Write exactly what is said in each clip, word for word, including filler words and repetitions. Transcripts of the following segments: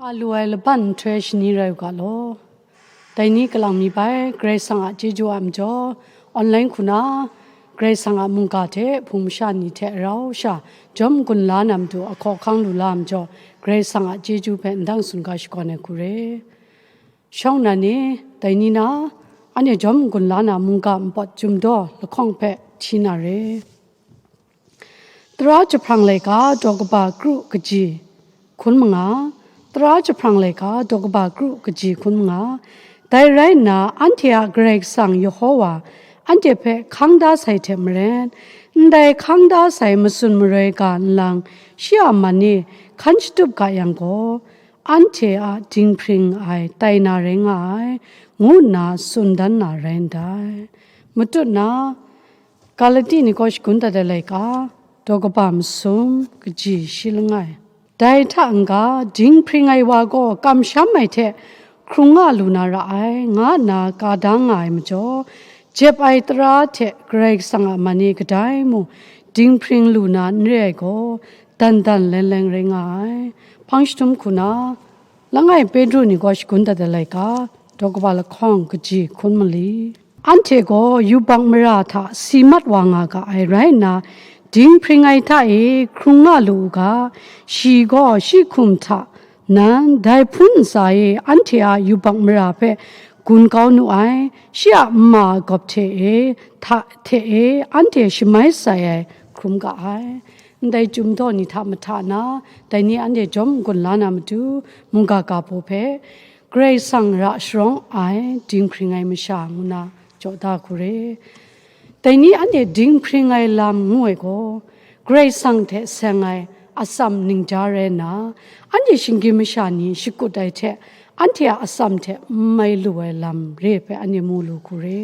A lu ai laban nhtoi shani rai u ga law. Dai ni kalang mi bai, Karai Kasang a chyeju a majaw, online hku na, Karai Kasang a mungga hte hpung masha ni hte rau sha, jawm n-gun la na matu a hkawhkang lu la ai majaw, Karai Kasang a chyeju hpe ndang tsun ga shakawn ai hku re. Shawng nnan e, dai ni na, anhte jawm n-gun la na mungga npawt Chyum Daw lahkawng hpe hti na re. Tara jahprang laika daw kaba kru kaji hkun manga, tara jahprang laika daw kaba kru kaji hkun manga, dai rai nna, anhte a Karai Kasang Yehowa anhte hpe hkang da sai hte maren, ndai hkang da sai matsun maroi ga nlang shi a man e hkan shatup ga yang gaw, anhte a dinghpring ai tai na rai nga ai, ngu nna tsun dan na rai ndai. Matut na, Galati ni gaw shagun dat ai laika, daw kaba masum, kaji shi langai. Dai hta n-ga, dinghpring ai wa gaw kamsham ai hte hkrung nga lu na ra ai, nga nna ka da nga ai majaw, jep ai tara hte Karai Kasang a man e kadai mung dinghpring lu na n re ai gaw, dan dan leng leng rai nga ai. Hpang jahtum hku na, langai Petru ni gaw shagun dat ai laika, daw kaba lahkawng kaji hkun mali. Anhte gaw yubak mara hta si mat wa nga ga ai rai nna, dinghpring ai hta e hkrung nga lu u ga, shi gaw shi hkum hta nan dai hpun ntsa e anhte a yubak mara hpe gun kau nu ai, shi a nma a gawp hte e, hta, hte e anhte shamai sai ai hkrum ga ai. Ndai Chyum Daw ni hta mahta na, dai ni anhte jawm n-gun la na matu, mungga ga baw hpe, Karai Kasang ra sharawng ai dinghpring ai masha ngu na jaw da hku re. Dai ni anhte dinghpring ai lam ngu ai gaw, Karai Kasang hte seng ai atsam ningja rai nna, anhte shinggyim masha ni shakut ai hte, anhte a atsam hte n mai lu ai lam re hpe anhte mu lu hku re.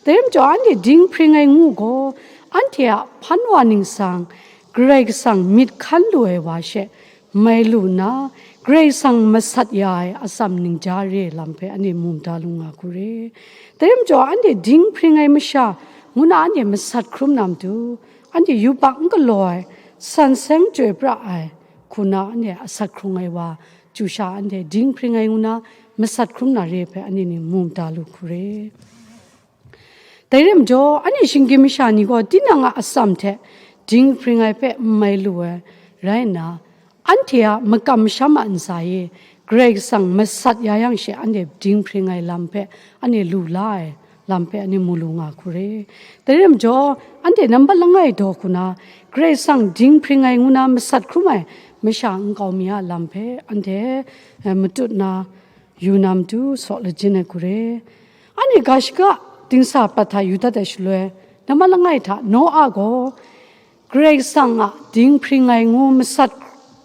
Dai rai majaw, anhte dinghpring ai ngu gaw, anhte a hpan wa ningsang, Karai Kasang myit hkan lu ai wa she, mai lu nna, Karai Kasang masat ya ai atsam ningja re lam hpe anhte mu mada lu nga hku re. Dai rai majaw, anhte dinghpring ai masha ngu na anhte masat hkrum na matu, anhte yubak n galaw ai, san seng chyoi pra ai, hku na anhte asak hkrung ai wa, chyu sha anhte dinghpring ai ngu na masat hkrum na re hpe anhte ni mu mada lu hku re. Dai rai majaw, anhte shinggyim masha ni gaw tinang a atsam hte dinghpring ai hpe n mai lu ai rai nna, anhte a makam masham a ntsa e Karai Kasang masat ya yang she anhte dinghpring ai lam hpe anhte lu la ai lam hpe anhte mu lu nga hku re. Dai rai majaw, anhte nambat langai daw hku na, Karai Kasang dinghpring ai ngu na masat hkrum ai masha nkau mi a lam hpe anhte, eh, matut na, yu na matu saw lajin ai hku re. Anhte ga shaga dingsa prat hta yu dat ai shaloi, nambat langai hta Noa gaw Karai Kasang a dinghpring ai ngu masat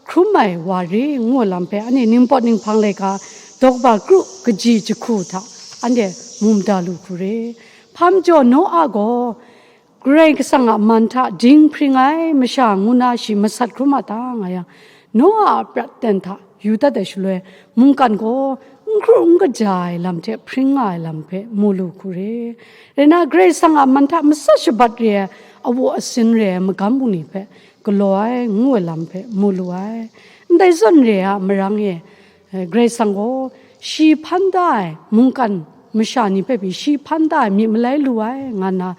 hkrum ai wa re ngu ai lam hpe, anhte ningpawt ninghpang laika daw kaba kru kaji jahku hta anhte mu mada lu hku re. Hpa majaw Noa gaw Karai Kasang a man hta dinghpring ai masha ngu na shi masat hkrum a ta nga yang, Noa a prat ten hta yu dat ai shaloi, mungkan gaw n hkru n kaja ai lam hte hpring nga ai lam hpe mu lu hku re. Rai nna, Karai Kasang a man hta matsat shabat re ai, awu asin re ai magam bungli hpe galaw ai, ngu ai lam hpe mu lu ai. Ndai zawn re ai a marang e, eh, Karai Kasang gaw shi hpan da ai mungkan masha ni hpe pyi shi hpan da ai myit malai lu ai, nga nna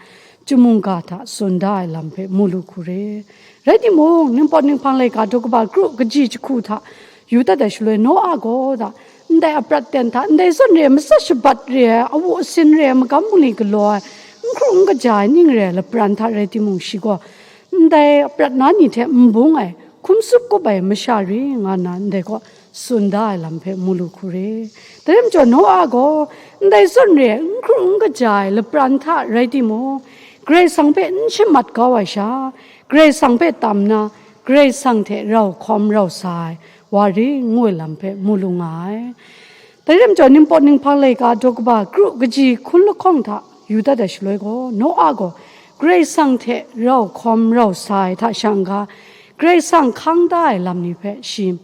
chyum mungga hta tsun da ai lam hpe mu lu hku re. Rai timung, ningpawt ninghpang laika daw kaba kru kaji jahku hta yu dat ai shaloi, Noa gaw da, ndai a prat ten hta, ndai zawn re ai, matsat shabat re ai, awu asin re ai, magam bungli galaw ai, n hkru n kaja ai ning re ai lapran hta rai timung, shi gaw ndai prat na ni hte n bung ai, hkum tsup kup ai masha re nga nna ndai kaw tsun da ai lam hpe mu lu hku re. Dai rai majaw, Noa gaw ndai zawn re ai, n hkru n kaja ai lapran hta rai timung, Karai Kasang hpe n shamat kau ai sha, Karai Kasang hpe tam nna, Karai Kasang hte rau hkawm rau sa ai wa re ngu ai lam hpe mu lu nga ai. Dai rai majaw, ningpawt ninghpang laika daw kaba kru kaji hkun lahkawng hta yu dat ai shaloi gaw, Noa gaw Karai Kasang hte rau hkawm rau sa ai hta sha n-ga, Karai Kasang hkang da ai lam ni hpe shi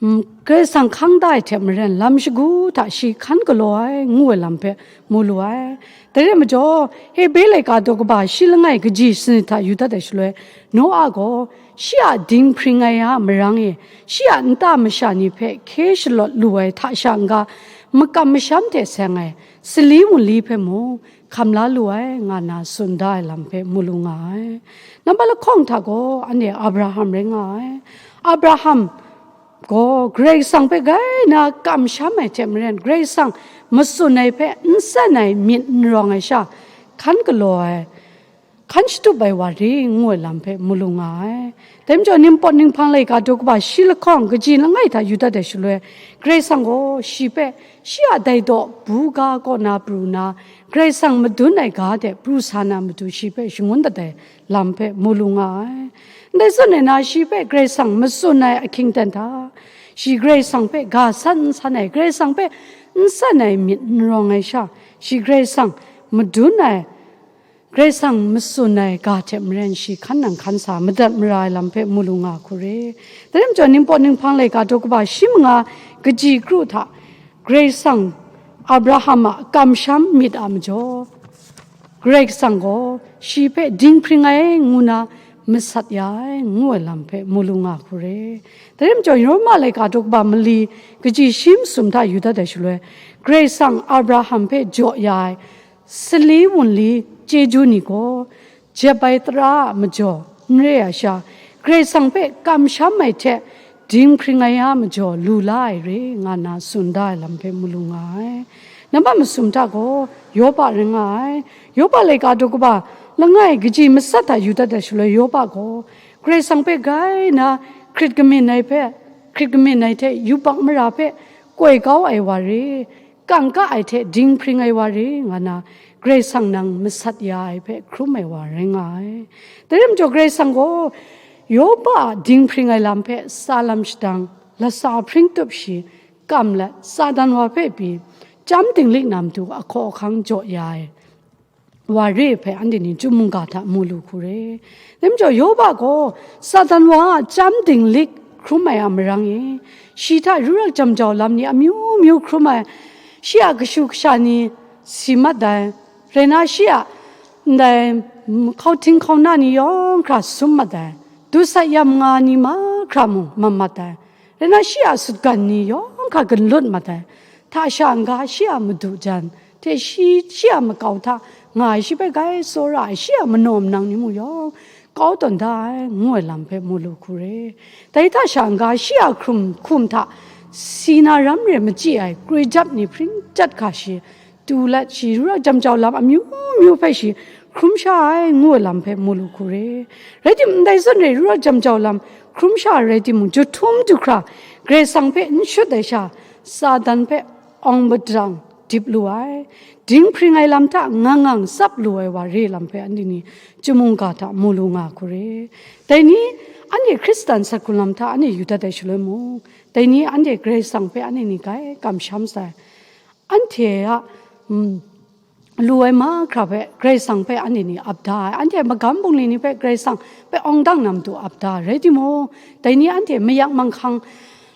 Karai Kasang hkang da ai hte maren, lam shagu hta shi hkan galaw ai, ngu ai lam hpe mu lu ai. Dai rai majaw, Hebre laika daw kaba shi langai kaji sanit hta yu dat ai shaloi, Noa gaw shi a dinghpring ai a marang e, shi a nta masha ni hpe hkye shalawt lu ai hta sha n-ga, makam masham hte seng ai, sali wunli hpe mung hkam la lu ai, nga nna tsun da ai lam hpe mu lu nga ai. Nambat lahkawng hta gaw anhte Abraham rai nga ai. Abraham gaw Karai Kasang hpe grai na kamsham ai hte maren, Karai Kasang matsun ai hpe n san ai myit n rawng ai sha, hkan galaw ai, hkan shatup ai wa re ngu ai lam hpe mu lu nga ai. Dai majaw, Ningpawt Ninghpang laika daw kaba shi lahkawng kaji langai hta yu dat ai shaloi, Karai Kasang gaw shi hpe shi a dai daw buga kaw na pru na, Karai Kasang madun ai ga de pru sa na matu shi hpe shangun dat ai lam hpe mu lu nga ai. Ndai zawn e na, shi hpe Karai Kasang matsun ai ahkying ten hta, shi Karai Kasang hpe ga san n san ai, Karai Kasang hpe n san ai myit n rawng ai sha, shi Karai Kasang madun ai, Karai Kasang matsun ai ga hte maren shi hkan nang hkan sa madat mara ai lam hpe mu lu nga hku re. Dai rai majaw, Ningpawt Ninghpang laika daw kaba shi manga kaji kru hta Karai Kasang Abraham a kamsham myit a majaw, Karai Kasang gaw shi hpe dinghpring ai ngu na masat ya ai, ngu ai lam hpe mu lu nga hku re. Dai rai majaw, Roma laika daw kaba mali kaji shi masum hta yu dat ai shaloi, Karai Kasang Abraham hpe jaw ya ai sali wunli chyeju ni gaw, jep ai tara a majaw n re ai sha, Karai Kasang hpe kamsham ai hte dinghpring ai a majaw lu la ai re, nga nna tsun da ai lam hpe mu lu nga ai. Nambat masum hta gaw Yoba rai nga ai. Yoba laika daw kaba langai kaji matsat hta yu dat ai shaloi, Yoba gaw Karai Kasang hpe grai na hkrit kamyin ai hpe, hkrit kamyin ai hte yubak mara hpe koi kau ai wa re, kangka ai hte dinghpring ai wa re, nga na Karai Kasang nang masat ya ai hpe hkrum ai wa rai nga ai. Dai rai majaw, Karai Kasang gaw Yoba a dinghpring ai lam hpe tsa lam shadang, latsa hpring tup shi, kam let, Satan wa hpe pyi, chyam dinglik na matu ahkaw ahkang jaw ya ai wa re hpe anhte ni chyum mungga hta mu lu hku re. Dai majaw, Yoba gaw Satan wa a chyam dinglik hkrum ai a marang e, shi hta ru rak jam jau lam ni amyu myu hkrum ai, shi a kashu kasha ni si mat ai, rai na, shi a ndai, mm, hkauhting hkauna ni yawng hkra sum mat ai, dusat yam nga ni mahkra mung mat mat ai, rai na, shi a sutgan ni yawng hkra ganlut mat ai, hta sha n-ga shi a madu jan hte shi, shi a makau hta nga ai, shi hpe grai tsawra ai, shi a manaw manang ni mung yawng kau tawn da ai, ngu ai lam hpe mu lu hku re. Dai hta sha n-ga shi a hkrum hkum hta si na ram re machyi ai, kuri jap ni hpring jat hka shi, tu let shi, ru rak jam jau lam amyu myu hpe shi hkrum sha ai, ngu ai lam hpe mu lu hku re. Rai timung, ndai zawn re, ru rak jam jau lam hkrum sha ai rai timung, jahtum du hkra Karai Kasang hpe n shut ai sha, Satan hpe awng madrang dip lu ai, dinghpring ai lam hta ngang ngang tsap lu ai wa re lam hpe anhte ni chyum mungga hta mu lu nga hku re. Dai ni anhte Hkristan sat hkrung lam hta anhte yu dat ai shaloi mung, dai ni anhte Karai Kasang hpe anhte ni grai kamsham sai. Anhte a, mm, lu ai mahkra hpe Karai Kasang hpe anhte ni ap da ai. Anhte a magam bungli ni hpe Karai Kasang hpe awng dang na matu ap da ai. Rai timung, dai ni anhte mayak manghkang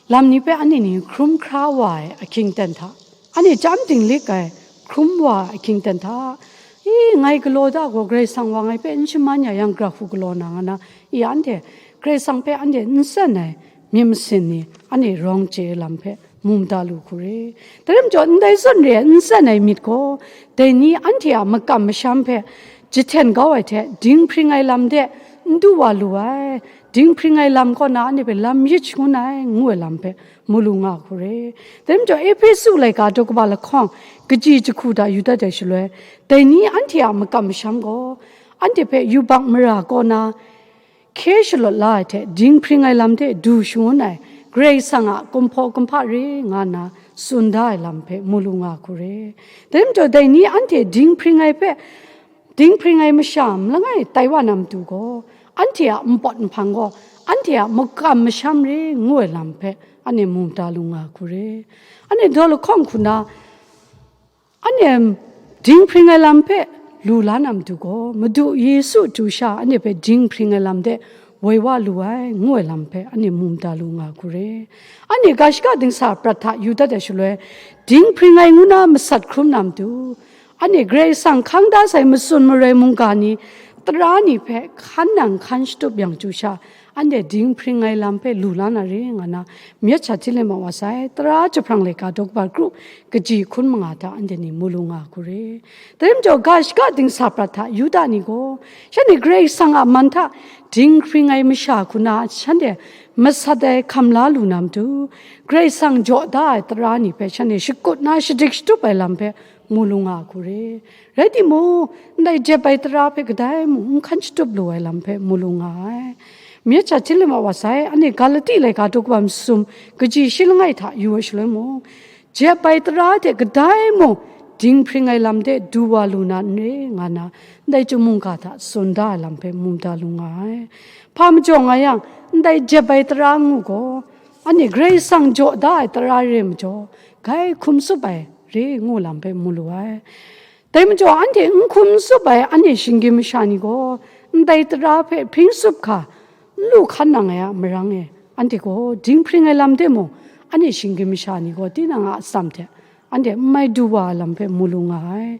lam ni hpe anhte ni hkrum hkra wa ai ahkying ten hta, anhte chyam dinglik ai hkrum wa ai ahkying ten hta, i, ngai galaw da gaw, Karai Kasang wa ngai hpe n shaman ya yang, gara hku galaw na, nga na, i, anhte Karai Kasang hpe anhte n san ai myit masin ni anhte rawng chye ai lam hpe mu mada lu hku re. Dai rai majaw, ndai zawn re ai n san ai myit gaw, dai ni anhte a makam masham hpe jahten kau ai hte, dinghpring ai lam de n du wa lu ai, dinghpring ai lam kaw na anhte hpe lam yit shangun ai, ngu ai lam hpe mu lu nga hku re. Dai majaw, Ehpesu laika daw kaba lahkawng kaji jahku hta yu dat ai shaloi, dai ni anhte a makam masham gaw, anhte hpe yubak mara kaw na, hkye shalawt la ai hte, dinghpring ai lam hte du shangun ai, Karai Kasang a kumhpaw kumhpa re nga nna tsun da ai lam hpe mu lu nga hku re. Dai majaw, dai ni anhte dinghpring ai hpe, dinghpring ai masha langai tai wa na matu gaw, anhte a npawt nhpang gaw, anhte a makam masham re ngu ai lam hpe anhte mu mada lu nga hku re. Anhte daw lahkawng hku na, anhte dinghpring ai lam hpe lu la na matu gaw, Madu Yesu chyu sha anhte hpe dinghpring ai lam de woi wa lu ai, ngu ai lam hpe anhte mu mada lu nga hku re. Anhte ga shaka dingsa prat hta yu dat ai shaloi, dinghpring ai ngu na masat hkrum na matu, anhte Karai Kasang hkang da sai matsun maroi mungga ni, tara ni hpe hkan nang hkan shatup yang chyu sha, anhte dinghpring ai lam hpe lu la na re nga na, myit sha hti let ma wa sai, Tara jahprang laika daw kaba kru kaji hkun manga hta anhte ni mu lu nga hku re. Dai majaw, ga shaka dingsa prat hta Yuda ni gaw, shanhte Karai Kasang a man hta dinghpring ai masha hku na shanhte masat ai hkam la lu na matu, Karai Kasang jaw da ai tara ni hpe shanhte shakut na shadik shatup ai lam hpe mu lu nga hku re. Rai timung, ndai jep ai tara hpe kadai mung n hkan shatup lu ai lam hpe mu lu nga ai. Myit sha hti let ma wa sai, anhte Galati laika daw kaba masum kaji shi langai hta yu ai shaloi mung, jep ai tara hte kadai mung dinghpring ai lam de du wa lu na n re nga na, ndai chyum mungga hta tsun da ai lam hpe mu da lu nga ai. Hpa majaw nga yang, ndai jep ai tara ngu gaw, anhte Karai Kasang jaw da ai tara re majaw, grai hkum tsup ai re ngu lam hpe mu lu ai. Dai majaw, anhte n hkum tsup ai anhte shinggyim masha ni gaw, ndai tara hpe hpring tsup hkra n lu hkan nang ai a marang e, anhte gaw dinghpring ai lam de mung, anhte shinggyim masha ni gaw tinang a atsam hte anhte n mai du wa ai lam hpe mu lu nga ai.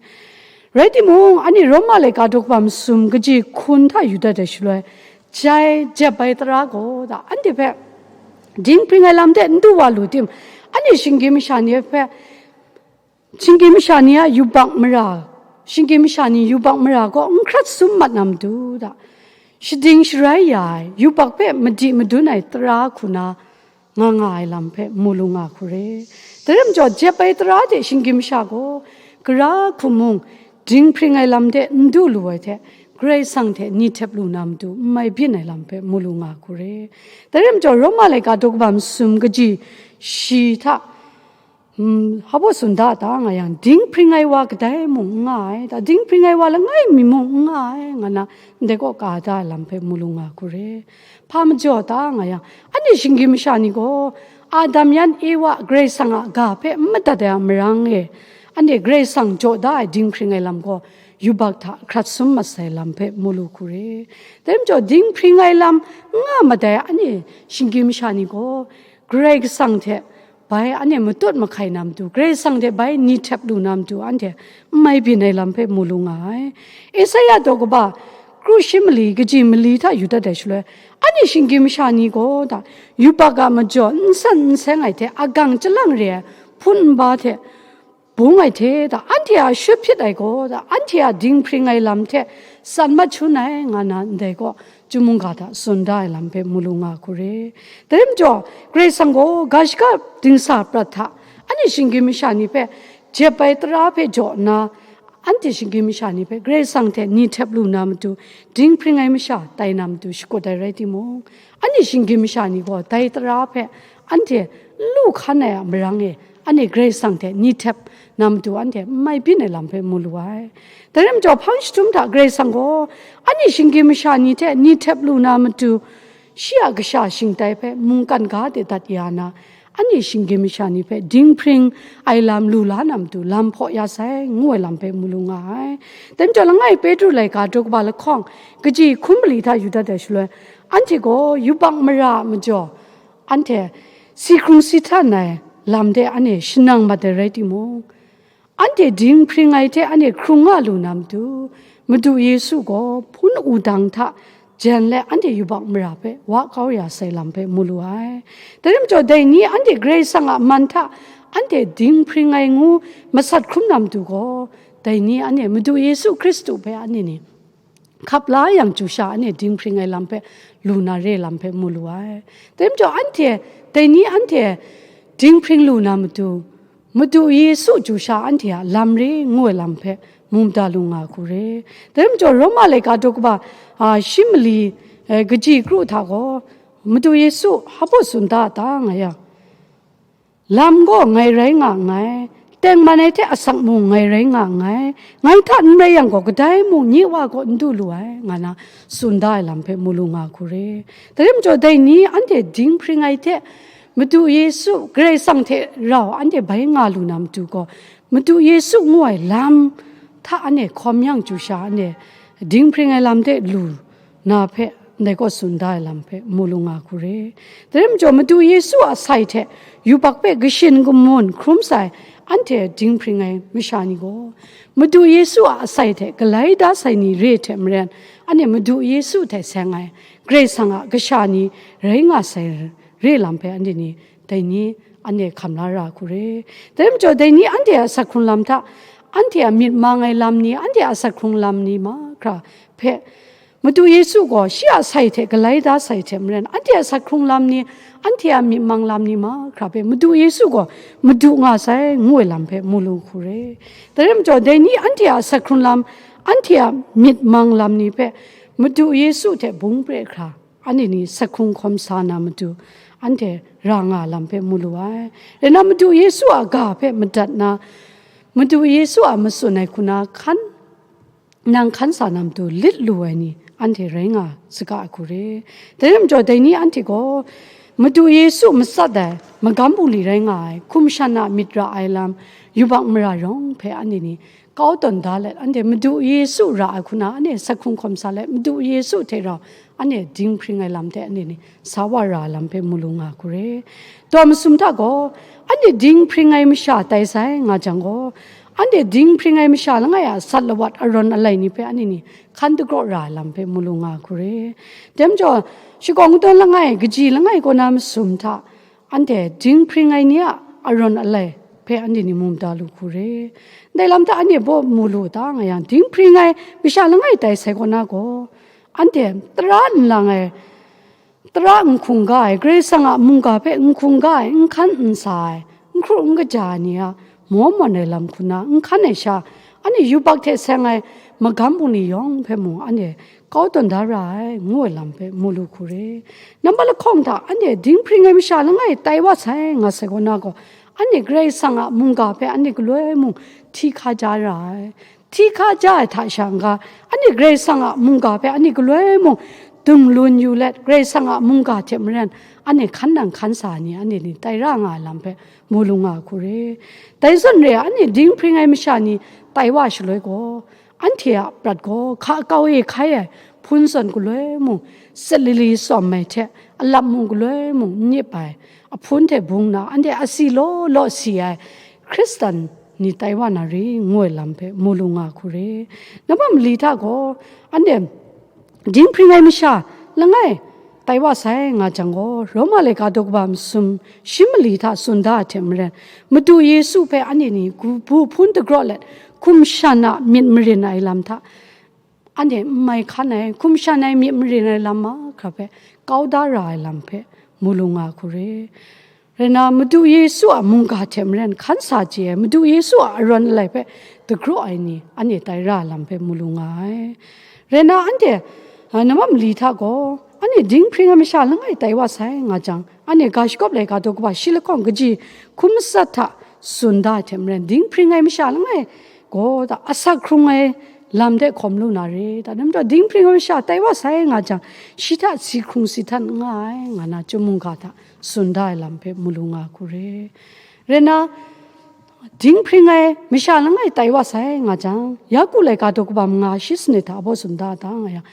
Rai timung, anhte Roma laika daw kaba masum kaji hkun hta yu dat ai shaloi, jai jep ai tara gaw da, anhte hpe dinghpring ai lam de n du wa lu tim, anhte shinggyim masha ni hpe, shinggyim masha ni a yubak mara, shinggyim masha ni yubak mara gaw n hkrat sum mat na matu da, shading sharai ya ai, yubak hpe madi madun ai tara hku na nga nga ai lam hpe mu lu nga hku re. Dai rai majaw, jep ai tara hte shinggyim masha gaw, gara hkum mung dinghpring ai lam de n du lu ai hte, Karai Kasang hte ni htep lu na matu n mai byin ai lam hpe mu lu nga hku re. Dai rai majaw, Roma laika daw kaba masum kaji shi hta, Hmm, hpa baw tsun da ta nga yang, dinghpring ai wa kadai mung n nga ai, da dinghpring ai wa langai mi mung n nga ai, nga na, ndai kaw ka da ai lam hpe mu lu nga hku re. Hpa majaw ta nga yang, anhte shinggyim masha ni gaw, Adam yan Ewa Karai Kasang a ga hpe n madat ai a marang e, anhte Karai Kasang jaw da ai dinghpring ai lam gaw, yubak hta hkrat sum mat sai lam hpe mu lu hku re. Dai majaw, dinghpring ai lam n nga mat ai anhte shinggyim masha ni gaw, Karai Kasang hte bai anhte matut mahkai na matu, Karai Kasang hte bai ni htep lu na matu, anhte n mai byin ai lam hpe mu lu nga ai. Esaia daw kaba kru shi mali kaji mali hta yu dat ai shaloi, anhte shinggyim masha ni gaw da, yubak a majaw n san n seng ai hte, agang chyalang re ai hpun nba hte bung ai hte da, anhte a shut hpyit ai gaw da, anhte a dinghpring ai lam hte tsan mat shangun ai, nga na ndai gaw, chyum mungga hta tsun da ai lam hpe mu lu nga hku re. Dai majaw, Karai Kasang gaw ga shaka dingsa prat hta, anhte shinggyim masha ni hpe jep ai tara hpe jaw nna, anhte shinggyim masha ni hpe Karai Kasang hte ni htep lu na matu, dinghpring ai masha tai na matu shakut ai rai timung, anhte shinggyim masha ni gaw dai tara hpe anhte n lu hkan ai a marang e, anhte Karai Kasang hte ni htep na matu anhte n mai byin ai lam hpe mu lu ai. Dai rai majaw, hpang jahtum hta Karai Kasang gaw anhte shinggyim masha ni hte ni htep lu na matu, shi a kasha shingtai hpe mungkan ga de dat ya na, anhte shinggyim masha ni hpe dinghpring ai lam lu la na matu lam hpaw ya sai, ngu ai lam hpe mu lu nga ai. Dai majaw, langai Petru laika daw kaba lahkawng kaji hkun mali hta yu dat ai shaloi, anhte gaw yubak mara a majaw, anhte si hkrung si htan ai lam de anhte shanang mat ai rai timung, anhte dinghpring ai hte anhte hkrung nga lu na matu, Madu Yesu gaw hpun wudang hta jen let anhte yubak mara hpe wa kau ya sai lam hpe mu lu ai. Dai rai majaw, dai ni anhte Karai Kasang a man hta anhte dinghpring ai ngu masat hkrum na matu gaw, dai ni anhte Madu Yesu Hkristu hpe anhte ni hkap la yang chyu sha anhte dinghpring ai lam hpe lu na re lam hpe mu lu ai. Dai majaw anhte, dai ni anhte dinghpring lu na matu, Madu Yesu chyu sha anhte a lam re ngu ai lam hpe mu mada lu nga hku re. Dai majaw Roma laika daw kaba, a, shi mali, eh, kaji kru hta gaw, Madu Yesu hpa baw tsun da ta nga yang, lam gaw ngai rai nga nngai, tengman ai hte asak mung ngai rai nga nngai, ngai hta n rai yang gaw, kadai mung nye Wa kaw n du lu ai, nga na tsun da ai lam hpe mu lu nga hku re. Dai rai majaw, dai ni anhte dinghpring ai hte Madu Yesu, Karai Kasang hte rau anhte bai nga lu na matu gaw, Madu Yesu ngu ai lam hta anhte hkawm yang chyu sha, anhte dinghpring ai lam de lu na hpe ndai kaw tsun da ai lam hpe mu lu nga hku re. Dai rai majaw, Madu Yesu a sai hte yubak hpe kashin kamun hkrum sai anhte dinghpring ai masha ni gaw, Madu Yesu a asai hte galai da sai ni re hte maren, anhte Madu Yesu hte seng ai Karai Kasang a kasha ni rai nga sai re lam hpe anhte ni dai ni anhte hkam la ra hku re. Dai majaw, dai ni anhte a asak hkrung lam hta, anhte a myit mang ai lam ni, anhte a asak hkrung lam ni mahkra hpe, Madu Yesu gaw shi a sai hte galai da sai hte maren, anhte a asak hkrung lam ni, anhte a myit mang lam ni mahkra hpe Madu Yesu gaw Madu nga sai, ngu ai lam hpe mu lu hku re. Dai rai majaw, dai ni anhte a asak hkrung lam, anhte a myit mang lam ni hpe Madu Yesu hte bung pre hkra, anhte ni asak hkrung hkawm sa na matu, anhte ra nga lam hpe mu lu ai. Rai nna, Madu Yesu a ga hpe madat na, Madu Yesu a matsun ai hku na hkan, nang hkan sa na matu lit lu ai ni, anhte rai nga saga ai hku re. Dai rai majaw, dai ni anhte gaw Madu Yesu matsat ai magam bungli rai nga ai, hkum shan a myit ra ai lam, yubak mara yawng hpe anhte ni kau tawn da let, anhte Madu Yesu ra ai hku na, anhte asak hkrung hkawm sa let, Madu Yesu hte rau anhte dinghpring ai lam hte anhte ni sa wa ra ai lam hpe mu lu nga hku re. Daw masum hta gaw, anhte dinghpring ai masha tai sai nga jang gaw, anhte dinghpring ai masha langai a sat lawat arawn alai ni hpe anhte ni hkan dagraw ra ai lam hpe mu lu nga hku re. Dai majaw, shakawn kadawn langai, kaji langai kaw na masum hta, anhte dinghpring ai ni a arawn alai hpe anhte ni mu mada lu hku re. Ndai lam hta anhte baw mu lu ta nga yang, dinghpring ai masha langai tai sai kaw na gaw, anhte tara n lang ai, tara n hkungga ai, Karai Kasang a mungga hpe n hkungga ai, n hkan n sa ai, n hkru n kaja ai ni a maw mawn ai lam hku na n hkan ai sha, anhte yubak hte seng ai magam bungli yawng hpe mung anhte kau tawn da ra ai, ngu ai lam hpe mu lu hku re. Nambat lahkawng hta anhte dinghpring ai masha langai tai wa sai nga sai kaw na gaw, anhte Karai Kasang a mungga hpe anhte galoi mung hti hka ja ra ai. Hti hka ja ai hta sha n-ga, anhte Karai Kasang a mungga hpe anhte galoi mung dung lun yu let, Karai Kasang a mungga hte maren anhte hkan nang hkan sa ai ni, anhte ni tai ra nga ai lam hpe mu lu nga hku re. Dai zawn re ai, anhte dinghpring ai masha ni tai wa shaloi gaw, anhte a prat gaw hka kau e hkai ai hpun zawn galoi mung, sit lili tsawm ai hte, alap mung galoi mung n nip ai, ahpun hte bung na, anhte asi law law si ai Hkristan ni tai wa na re, ngu ai lam hpe mu lu nga hku re. Nambat mali hta gaw, anhte dinghpring ai masha langai tai wa sai nga jang gaw, Roma laika daw kaba masum shi mali hta tsun da ai hte maren, Madu Yesu hpe anhte ni gu-, bu hpun dagraw let, hkum shan a myit marin ai lam hta, anhte n mai hkan ai, hkum shan ai myit marin ai lam mahkra hpe kau da ra ai lam hpe mu lu nga hku re. Rai nna, Madu Yesu a mungga hte maren hkan sa chye ai, Madu Yesu a arawn alai hpe dagraw ai ni, anhte tai ra ai lam hpe mu lu nga ai. Rai nna, anhte, a, nambat mali hta gaw, anhte dinghpring ai masha langai tai wa sai nga jang, anhte ga shagawp laika daw kaba shi lahkawng kaji hkum matsat hta tsun da ai hte maren, dinghpring ai masha langai gaw, da, asak hkrung ai lam de hkawm lu na re, da, dai majaw dinghpring ai masha tai wa sai nga jang, shi hta si hkrung si htan n nga ai, nga na chyum mungga hta tsun da ai lam hpe mu lu nga hku re. Rai nna, dinghpring ai masha langai tai wa sai nga jang, Yaku laika daw kaba manga shi sanit hta baw tsun da ai ta nga yang,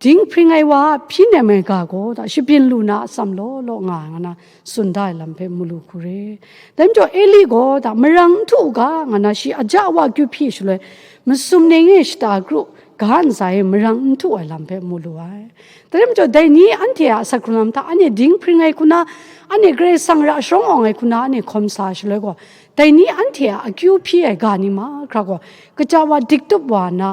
dinghpring ai wa a hpyi nem ai ga gaw, da, shabyin lu na atsam law law nga ai, nga na tsun da ai lam hpe mu lu hku re. Dai majaw, Eli gaw, da, marang n htu u ga, nga na shi aja awa akyu hpyi shaloi, masum ning e shata kru ga ntsa e marang n htu ai lam hpe mu lu ai. Dai majaw, dai ni anhte a asak hkrung lam hta, anhte dinghpring ai hku na, anhte Karai Kasang ra sharawng awng ai hku na, anhte hkawm sa shaloi gaw, dai ni anhte a akyu hpyi ai ga ni mahkra gaw, kaja wa dik tup wa nna,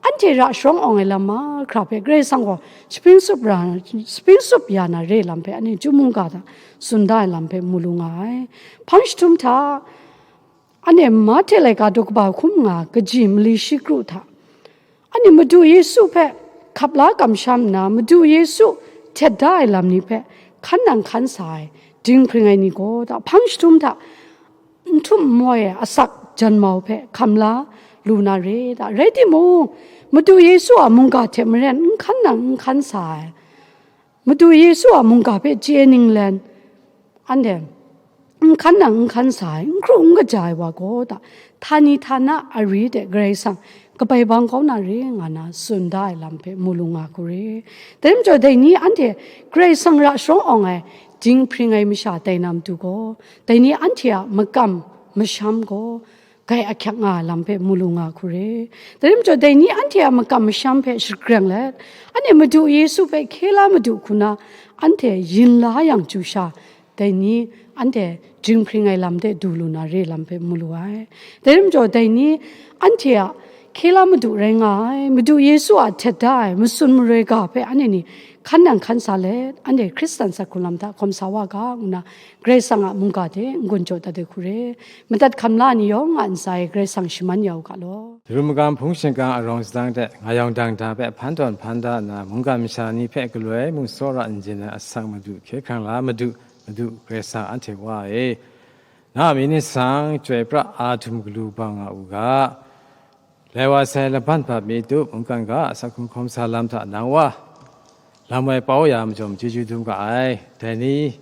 anhte ra sharawng awng ai lam mahkra hpe Karai Kasang gaw shapring tsup ra, shapring tsup ya na re lam hpe, anhte chyum mungga hta tsun da ai lam hpe mu lu nga ai. Hpang jahtum hta, anhte Mahte laika daw kaba hkum nga kaji mali shi kru hta, anhte Madu Yesu hpe hkap la kamsham nna, Madu Yesu htet da ai lam ni hpe hkan nang hkan sa ai dinghpring ai ni gaw, da, hpang jahtum hta n htum n moi ai asak janmau hpe hkam la lu na re, da. Rai timung, Madu Yesu a mungga hte maren n hkan nang n hkan sa ai, Madu Yesu a mungga hpe chye ninglen, anhte n hkan nang n hkan sa ai, n hkru n kaja ai wa gaw, da, htani htana ari de Karai Kasang kabai bang kau na re nga na tsun da ai lam hpe mu lu nga hku re. Dai rai majaw, dai ni anhte Karai Kasang ra sharawng awng ai dinghpring ai masha tai na matu gaw, dai ni anhte a makam masham gaw gai ahkyak nga ai lam hpe mu lu nga hku re. Dai rai majaw, dai ni anhte a makam masham hpe shagreng let, anhte Madu Yesu hpe hkye la madu hku na anhte yin la yang chyu sha, dai ni anhte dinghpring ai lam de du lu na re lam hpe mu lu ai. Dai rai majaw, dai ni anhte a hkye la madu rai nga ai, Madu Yesu a htet da ai matsun maroi ga hpe anhte ni hkan nang hkan sa let, anhte Hkristan sai hkrung lam hta hkawm sa wa ga, ngu na Karai Kasang a mungga hte n-gun jaw dat ai hku re. Madat hkam la ni yawng a ntsa e Karai Kasang shaman ya u ga law. Daru magam hpung shingkang arawng sadang hte nga yawng dang da hpe hpan tawn hpan da nna, mungkan masha ni hpe galoi mung tsawra n jen ai asak Madu hkye hkrang la Madu, Madu Karai Kasang anhte Wa e, na a myit ni sang chyoi pra a htum galu bang nga u ga. Lai wa sai laban bat mi tup mungkan ga a asak hkrung hkawm sa lam hta nang Wa lam woi pau ya majawm chyeju dum ga ai. Dai ni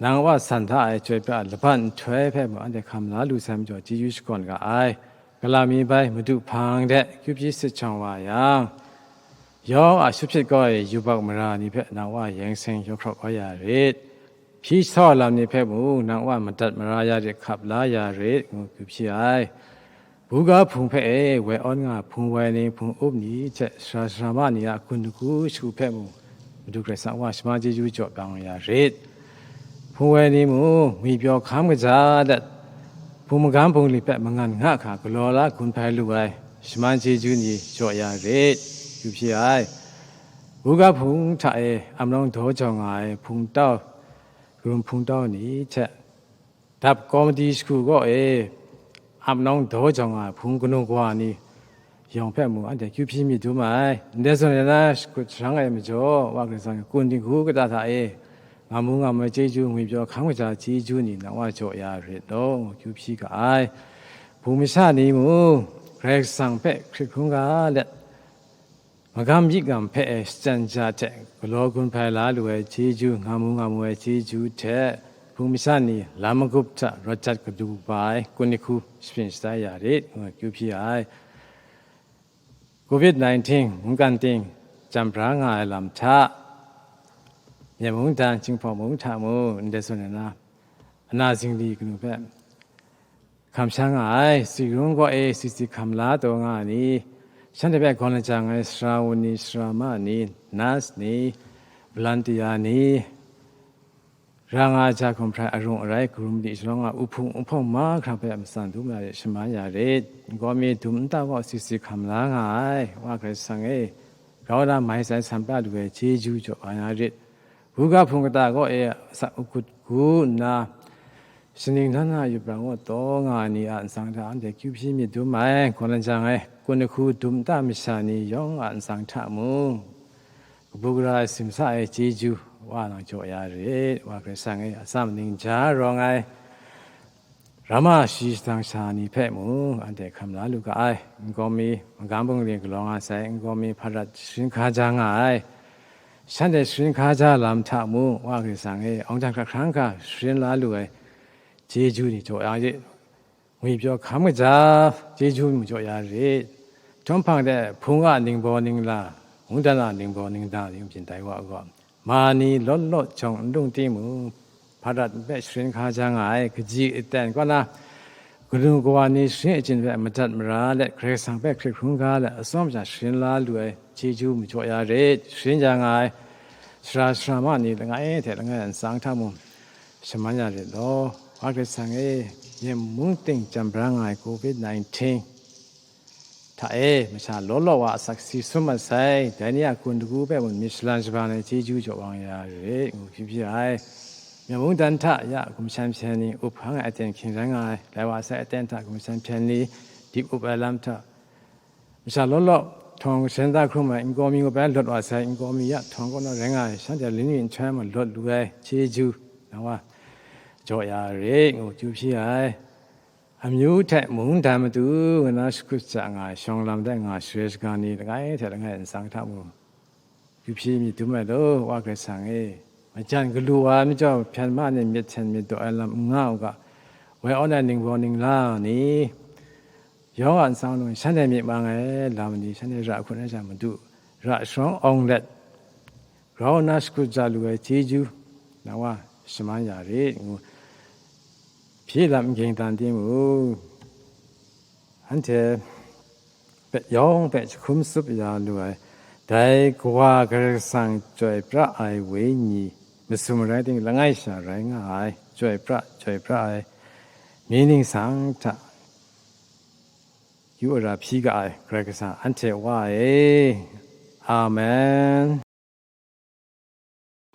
nang Wa san hta e chyoi pra laban nhtoi hpe mung anhte hkam la lu sai majaw chyeju shakawn ga ai. Gala mi bai Madu hpang de kyu hpyi sit shawng wa yang, yawng a shut hpyit kau ai yubak mara ni hpe nang Wa yeng seng yaw hkrawk kau ya rit. Hpyi jahtau lam ni hpe mung nang Wa madat mara ya rit, hkap la ya rit, ngu kyu hpyi ai. Buga hpung hpe e woi awn nga ai hpung woi ni, hpung up ni hte sara sarama ni a gun dagu shagu hpe mung Madu Karai Kasang Wa shaman chyeju jaw bang ya rit. Hpung woi ni mung ngwipyaw hkam kaja let, hpung magam bungli hpe mangan nga hkra galaw la gun hpai lu ai shaman chyeju ni jaw ya rit, kyu hpyi ai. Buga hpung hta e amnawng daw jau nga ai hpung tau, karum hpung tau ni hte, dap kawmadi shagu kaw e ap nawng daw jau nga ai hpung kanu kawa ni yawng hpe mung anhte kyu hpyi myit dum ai. Ndai zawn e na shakut sharang ai majaw, Wa Karai Kasang kun dinghku kata hta e ngamu ngamu ai chyeju, ngwipyaw hkam kaja chyeju ni nang Wa jaw ya rit law, ngu kyu hpyi ga ai. Hpung masha ni mung Karai Kasang hpe hkrit hkungga let, magam yik ngam hpe e shachyen ja hte galaw gun hpai la lu ai chyeju, ngamu ngamu ai chyeju hte hpung masha ni lam magup hta rawt jat gadu ba ai kun ni hku shapring shatai ya rit, ngu kyu hpyi ai. Covid nineteen mungkan ting jam bra nga ai lam hta, Myen mungdan, Jinghpaw mung hta mung, ndai zawn e na, ana zingli kanu hpe hkam sha nga ai, tsi rung kaw e tsi tsi hkam la taw nga ai ni, shanhte hpe gawn lajang ai sara wun ni, sara ma ni, nurse ni, volunteer ni, ra nga ai ja hkum hprai arung arai, karum di sharawng a uhpung uhpawng mahkra hpe matsan dum ya rit, shaman ya rit. Nkau mi dum nta kaw tsi tsi hkam la nga ai, Wa Karai Kasang e, grau na mai sai san pra lu ai chyeju jaw wa ya rit. Buga hpung kata kaw e asak akut gu nna, shaning htan na yup rang awt taw nga ai ni a nsang hta anhte kyu hpyi myit dum ai, gawn lajang ai, kun ahku dum nta masha ni yawng a nsang hta mung, kabu gara ai simsa ai chyeju Wa nang jaw ya rit, Wa Karai Kasang e, atsam ning ja rawng ai, Rama shi shadang sha ni hpe mung anhte hkam la lu ga ai. Nkau mi magam bungli galaw nga sai, nkau mi hparat sharin hkaja nga ai. Shanhte sharin hkaja lam hta mung, Wa Karai Kasang e, awng dan hkra hkrang hkra sharin la lu ai chyeju ni jaw ya rit. Ngwipyaw hkam kaja chyeju ni jaw ya rit. Htawm hpang de hpung a ningbaw ningla, mungdan a ningbaw ningla ni byin tai wa u gaw, ma ni law law jawng n lung timung, hparat npe sharin hkaja nga ai, kaji aten kaw na, kanu kawa ni sharin achyin hpe madat mara let, Karai Kasang hpe hkrit hkungga let, atsawm sha sharin la lu ai chyeju majaw ya rit, sharin ya nga ai, sara sara ma ni langai hte langai nsang hta mung, shaman ya rit law, Wa Karai Kasang e, Myen mung ting jam bra nga ai covid nineteen, hta e, masha law law wa asak si sum mat sai, dai ni a kun dagu hpe mung myit shalan shaban ai chyeju jaw wa nga ya re, ngu hpyi hpyi ai. Myen mungdan hta ya gumshan hpyen ni up hkang ai aten hkying rai nga ai, lai wa sai aten hta gumshan hpyen ni dip up ai lam hta, masha law law htawng shen da hkrum ai nkau mi ngu bai lawt wa sai, nkau mi ya htawng kaw na rai nga ai, shanhte lingli nhtoi malawt lu ai chyeju, nang wa jaw ya re, ngu hpyi hpyi ai. Amyu hte mungdan matu nga na shakut sha nga ai shawng lam de nga ai share shaga ni langai hte langai nsang hta mung, kyu hpyi myit dum ai law, Wa Karai Kasang e. Majan galu wa ai majaw, hpyen ma ni myit hten myit daw ai lam n nga u ga, woi awn ai ningbaw ningla ni, Yawng a ntsa num shanhte myit mang ai lam ni shanhte ra hkun ai sha Madu, ra sharawng awng let, grau nna shakut ja lu ai chyeju, nang wa shaman ya rit ngu hpyi lam n ging dan timung, anhte hpe yawng hpe jahkum tsup ya lu ai, dai Kawa Karai Kasang chyoi pra ai Wenyi masum rai ting, langai sha rai nga ai, chyoi pra, chyoi pra ai, mi ningsang hta yu ara hpyi ga ai Karai Kasang anhte Wa e. Amen.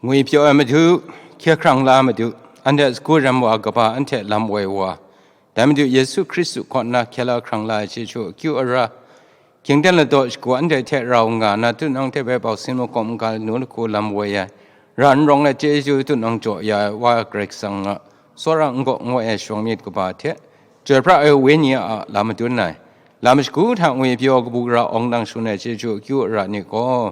Ngwi pyaw ai Madu, hkye hkrang la ai Madu, anhte sagu rem wa kaba, anhte lam woi wa, dai Madu Yesu Hkristu kaw nna hkye la hkrang la ai chyeju akyu ara, hkyingdan ladaw shagu anhte hte rau nga na, tunang hte bai bau sin makawp n ga, lanu lahku lam woi ai, ra n rawng ai chyeju tunang jaw ya ai Wa Karai Kasang a tsawra n gaw n woi ai shawng myit kaba hte, chyoi pra ai Wenyi a lam madun ai, lam shagu hta ngwi pyaw kabu gara awng nang shangun ai chyeju akyu ara ni gaw,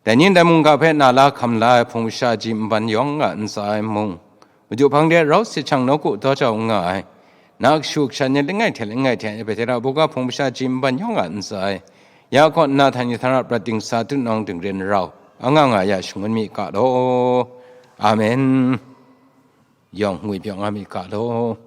dai ning dai mungga hpe na la hkam la ai hpung masha ji nban yawng nga ntsa ai mung, Madu hpang de rau sit shang nawku daw jau nga ai, na kashu kasha ni langai hte langai hte Betela buga hpung masha ji nban yawng nga ntsa ai, ya kaw nna htan ni htan ra prat dingsa tunang dingren rau, anga nga ya shangun mi ga law. Amen. Yawng ngwi pyaw nga mi ga law.